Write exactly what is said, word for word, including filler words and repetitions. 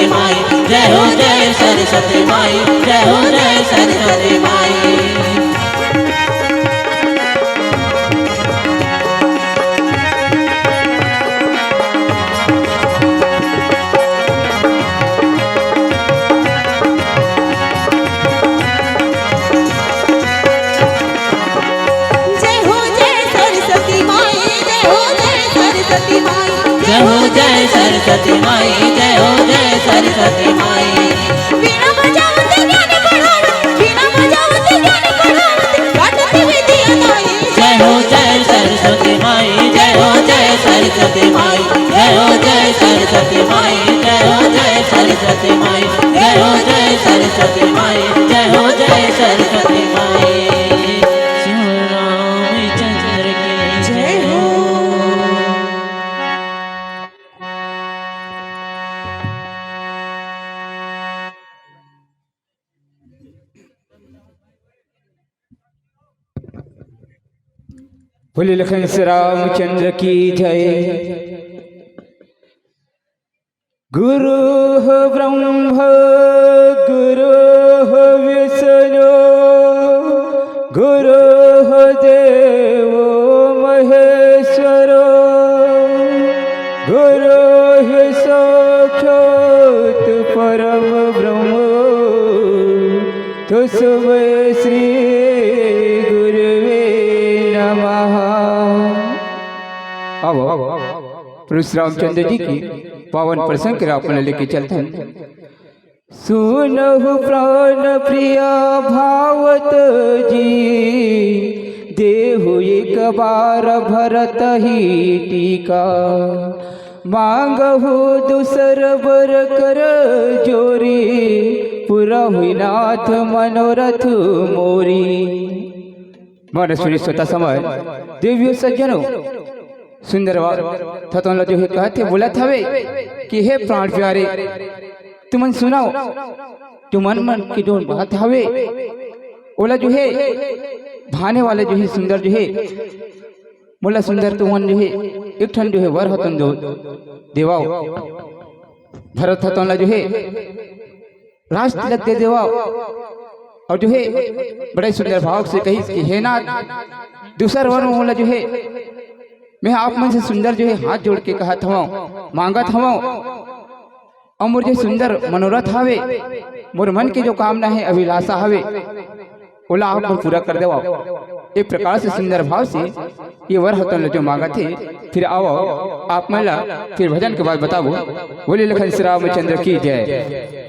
माई, जय हो जय सरस्वती माई, जय हो जय सरस्वती माई। जय हो जय सरस्वती माई, जय हो जय सरस्वती माई, जय हो जय सरस्वती माई, जय हो जय सरस्वती माई। वीणा बजावत ज्ञान बढ़ावत, वीणा बजावत ज्ञान बढ़ावत, बाटत विद्या दाई। जय हो जय सरस्वती माई, जय हो जय सरस्वती माई, जय हो जय सरस्वती माई, जय हो जय सरस्वती माई, जय हो जय सरस्वती माई, जय हो जय सरस्वती माई। शिव रामचंद्र की जय हो। बोले लखन श्री रामचंद्र की जय। गुरुः ब्रह्मा गुरुः विष्णु गुरुः देवो महेश्वरो गुरुः साक्षात् परम ब्रह्म तस्मै श्री गुरुवे नमः। अब प्रभु श्री रामचंद्र जी के पावन प्रसंग के अपन लेके चलथन। सुनहु प्राण प्रिया भावत जी, देहु एक बार भरत ही टीका। मांगहु दूसर बर कर जोरी, पूरा हुई नाथ मनोरथ मोरी। मन सुनी सोता समय देवियों सज्जनों, सुंदर वा-, थतन ला जो हे कहत हे, बोलत हवे कि हे प्राण प्यारे, तुमन सुनव, तुमन मन के जो बात हवे, ओला जो हे भाने वाला जो हे सुंदर जो हे, मोला सुंदर तुमन जो हे एक ठन जो हे वर हतन जो देवव, भरत हतन ला जो हे राज तिलक दे देवव। अउ जो हे बड़े सुंदर भाव से कहिस कि हे नाथ, दूसर वर मोला जो हे, मैं आप मन से सुंदर जो हे हाथ जोड़ के कहत हवं, मांगत हवं, अउ मोर जो सुंदर मनोरथ हवे, मोर मन के जो कामना हे, अभिलाषा हवे, ओला आप मन पूरा कर देवव। एक प्रकार से सुंदर भाव से ये वर हतन ला जो मांगत हे। फिर आवव, आप मन ला फिर भजन के बाद बताबो। बोले लखन श्री रामचंद्र की जय।